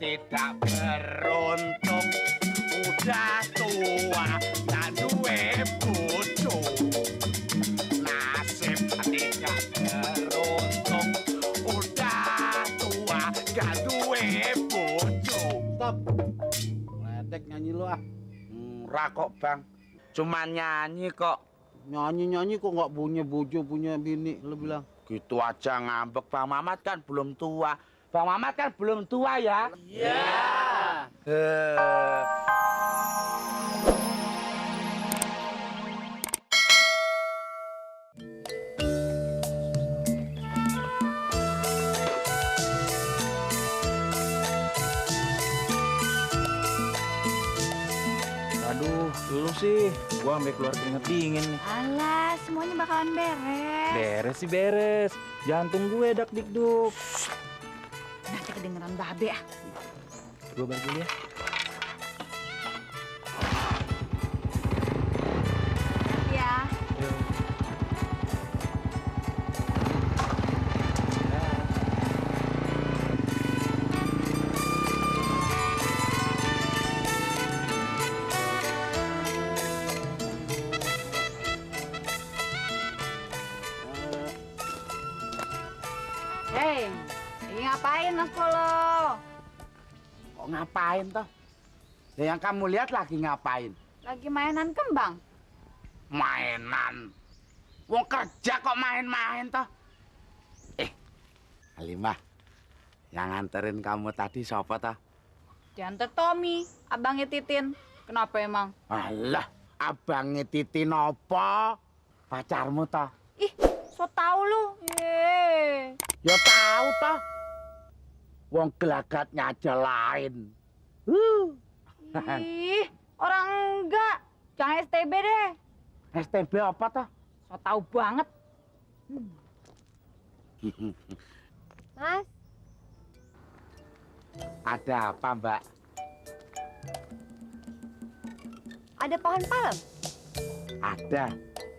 tidak beruntung, udah tua gak duwe bojo. Nasib tidak beruntung, udah tua gak duwe bojo. Stop. Ledek nyanyi lu ah. Murah kok bang, cuma nyanyi kok. Nyanyi-nyanyi kok nggak punya bojo, punya bini, lu bilang. Gitu aja ngambek. Bang Mamat kan belum tua. Bang Mamat kan belum tua ya? Iya. Aduh, lu sih. Gua sampai keluar keringet dingin nih. Alah, semuanya bakalan beres. Beres sih beres. Jantung gue dak dikduk. Nanti kedengeran babe ah. Gua balik dulu ya. Ya. Hei, ini ngapain Mas Polo? Kok ngapain toh? Ya yang kamu lihat lagi ngapain? Lagi mainan kembang. Mainan. Wong kerja kok main-main toh? Halimah, yang nganterin kamu tadi siapa toh? Diantar Tommy, abangnya Titin. Kenapa emang? Alah, abangnya Titin apa? Pacarmu toh? Ih, so tau lu. Yeay. Ya tahu toh. Wong gelagatnya aja lain. Ih, orang enggak. Jangan STB deh. STB apa toh? So tau banget. Mas, Ada apa, Mbak? ada pohon palem.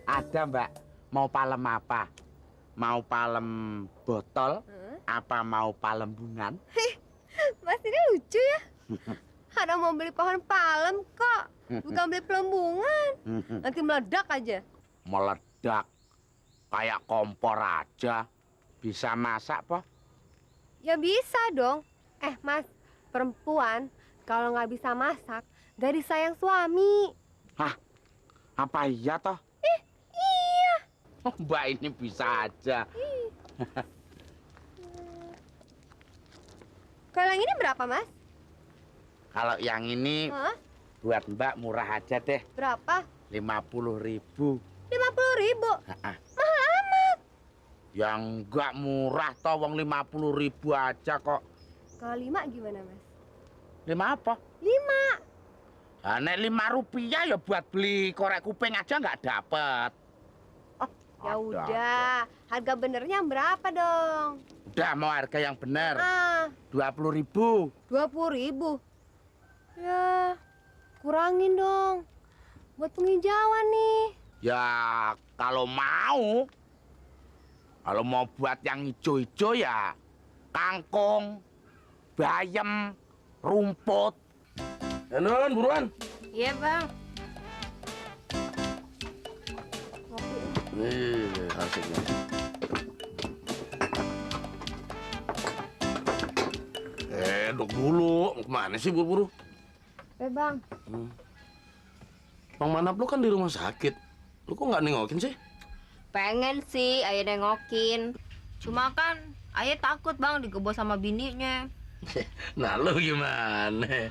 Ada, Mbak. Mau palem apa? Mau palem botol? Apa mau palem bungan? Mas ini lucu ya. Ada mau beli pohon palem kok, bukan beli pelembungan. Nanti meledak aja. Meledak. Kayak kompor aja. Bisa masak, po? Ya bisa dong. Mas, perempuan kalau nggak bisa masak, gak disayang suami. Hah? Apa iya, toh? Iya. Oh, Mbak ini bisa aja. Kalau yang ini berapa, Mas? Kalau yang ini Hah? buat Mbak murah aja deh. Berapa? 50.000. 50.000. Ha-ha. Mahal amat. Yang enggak murah toh, wong 50.000 aja kok. Kalau 5 gimana, Mas? 5 apa? 5. Nek 5 rupiah ya buat beli korek kuping aja nggak dapet. Ya Ada, udah, harga benernya berapa dong? Udah mau harga yang bener. 20.000. 20.000. Ya, kurangin dong. Buat penghijauan nih. Ya kalau mau buat yang ijo-ijo ya kangkung, bayam, rumput. Non, buruan. Iya, Bang. Nih, asiknya. Duduk dulu. Kemana sih buru-buru? Bang. Bang Manap lu kan di rumah sakit. Lu kok nggak nengokin sih? Pengen sih ayah nengokin. Cuma kan ayah takut, Bang, digebos sama bininya. Nah, lu gimana?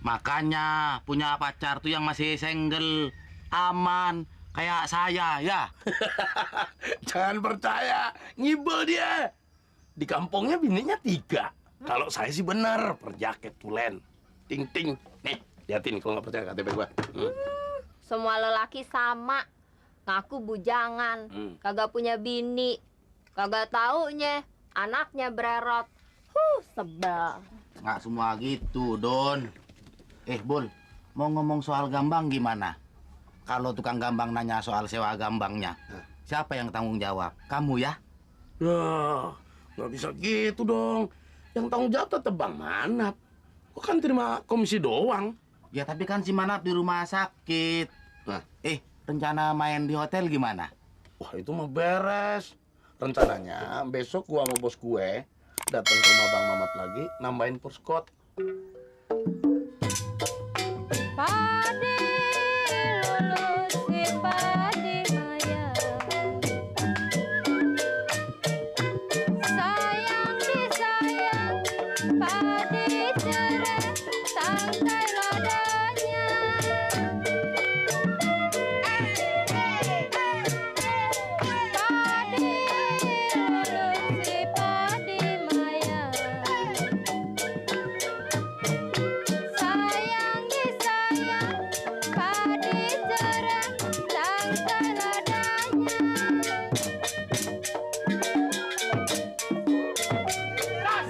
Makanya punya pacar tuh yang masih single, aman, kayak saya ya. Jangan percaya, ngibel dia. Di kampungnya bininya 3. Kalau saya sih bener, perjaket tulen. Ting-ting. Nih, liatin kalau nggak percaya KTP gua. Semua lelaki sama. Ngaku bujangan, kagak punya bini. Kagak taunya anaknya bererot. Sebel. Nggak semua gitu, Don. Bul, mau ngomong soal gambang gimana? Kalau tukang gambang nanya soal sewa gambangnya, siapa yang tanggung jawab? Kamu ya? Ya, nggak bisa gitu dong. Yang tanggung jawab tetap Bang Manap. Gua kan terima komisi doang. Ya tapi kan si Manap di rumah sakit. Nah, Rencana main di hotel gimana? wah itu mah beres. Rencananya besok gua sama bos gue datang ke rumah Bang Mamat lagi, nambahin perskot. Padi lulus si padi maya, sayang disayang, padi cerai, santai ladanya. Padi lulus si padi maya, sayang disayang, padi cerai, santai ladanya.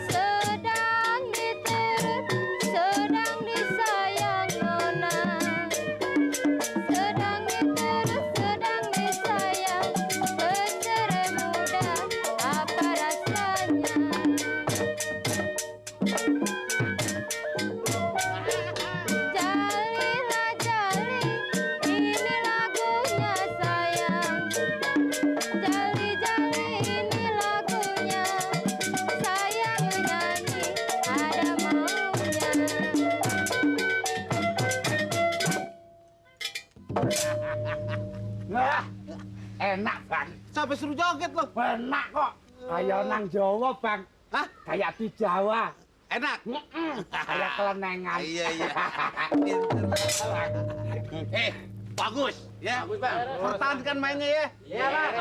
Sedang diterus, sedang disayang nona, sedang diterus, sedang disayang, bercerai muda, apa rasanya? Jalilah jali, ini lagunya sayang. Jali jali, ini lagunya sayang nyanyi, ada maunya. Wah, enak bang. Sampai suruh joget loh. Enak kok. Kayak nang Jawa bang. Hah? Kayak di Jawa. Enak. Kayak kelenengan. Iya. Bagus. Ya. Bagus, Bang. Pertahankan mainnya ya. Iya, Bang.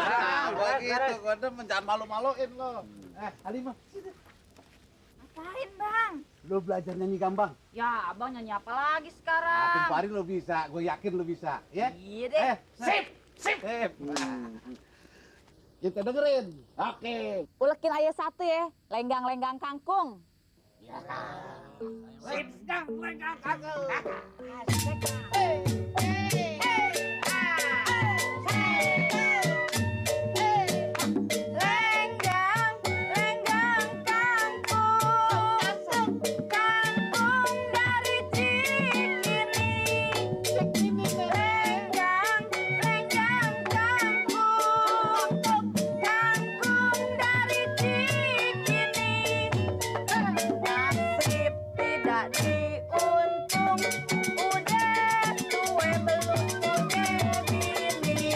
Begitu, gue demen, jangan malu-maluin lo. Halimah, Ngapain, Bang? lo belajar nyanyi gambang. Ya, Abang nyanyi apa lagi Tempo sekarang? hari lo bisa, gue yakin lo bisa, ya? Iya deh. Sip, sip. Sip. Kita dengerin. Oke. Ulekin ayah satu ya, lenggang-lenggang kangkung. Sip, gang, lenggang kangkung. Lenggang, lenggang kangkung, kangkung dari Cikini. Lenggang, lenggang kangkung, kangkung dari Cikini. Nasib tidak diuntung, udah tuwe belum punya bini.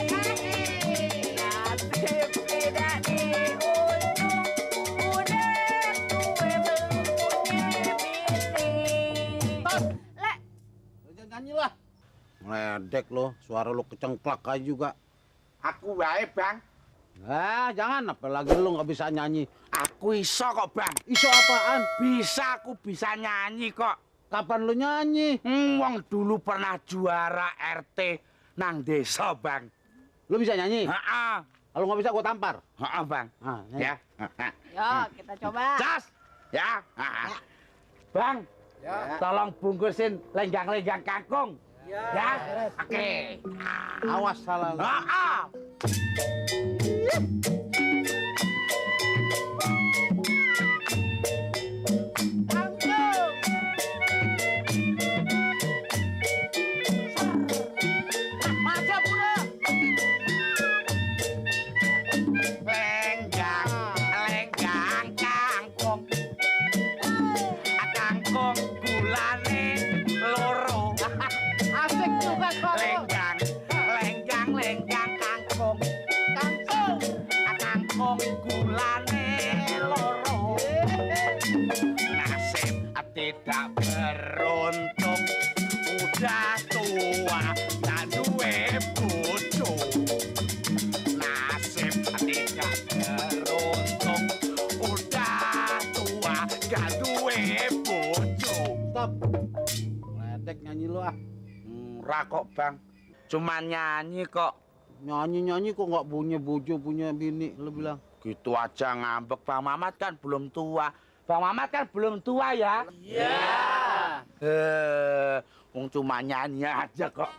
Nasib tidak diuntung, udah tuwe belum punya bini. Le, Lo jangan nyanyi lah. Ngeledek lo, suara lo kecengklak aja juga. Aku wae bang. Jangan, apalagi lo nggak bisa nyanyi. Aku iso kok bang. Iso apaan? Aku bisa nyanyi kok. Kapan lo nyanyi? Wong dulu pernah juara RT nang desa bang. Lo bisa nyanyi? Heeh. Kalau nggak bisa gue tampar. Heeh bang. Ah, nyanyi. Ya. yuk kita coba. Cas. Ya. Bang. Tolong bungkusin lenggang-lenggang kangkung. Ya. Oke. Awas salah lo. Heeh. Lenggang, lenggang kangkung. Kangkung gulane loro. Asik juga kok. Lenggang, lenggang, lenggang kangkung. Kangkung gulane loro. Nasib tidak beruntung, udah tua tak duwe bojo. Nasib tidak beruntung, udah tua gak duwe bojo. Stop. Ngeledek nyanyi lo ah. Ora kok bang, cuma nyanyi kok. Nyanyi-nyanyi kok nggak punya bojo, punya bini, lo bilang. Gitu aja ngambek. Bang Mamat kan belum tua. Bang Mamat kan belum tua ya? Iya. Wong cuma nyanyi aja kok.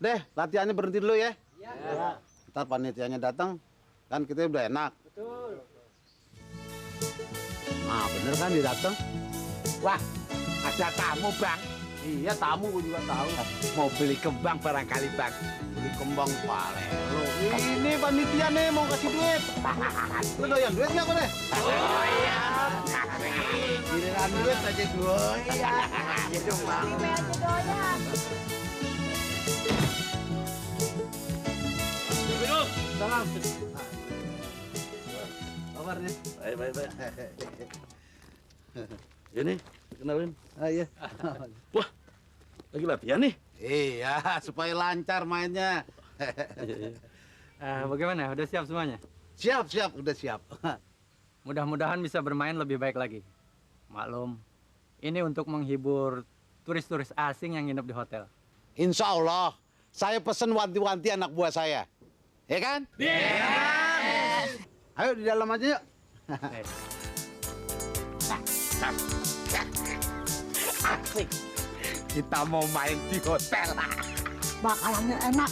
Deh, latihannya berhenti dulu ya. Iya. Ntar panitianya datang, kan kita udah enak. Betul. Ah, bener kan dia datang? Wah, ada tamu, Bang. Iya, tamu gua juga tahu. Mau beli kembang barangkali, Bang. Beli kembang pale. Lo, ini panitia nih mau kasih duit. Lo doyan duit nggak, Bang? Oh iya. Giliran duit aja gue. Iya dong, Bang. Salam. Kabarnya? Baik. Ini, kenalin. Ah, iya. Wah, lagi latihan nih. Iya, supaya lancar mainnya. Bagaimana? Udah siap semuanya? Siap, udah siap. Mudah-mudahan bisa bermain lebih baik lagi. Maklum, ini untuk menghibur turis-turis asing yang nginep di hotel. Insya Allah, saya pesen wanti-wanti anak buah saya. Ya kan? Ayo di dalam aja yuk. Asik. Kita mau main di hotel. Bakalannya enak.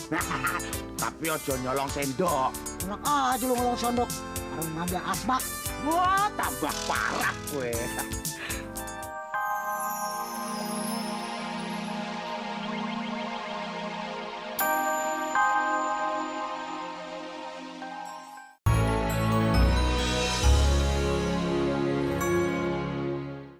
Tapi ojo nyolong sendok. Enak aja lu ngolong sondok. Orang ngambil asbak. Wah, tambah parah gue.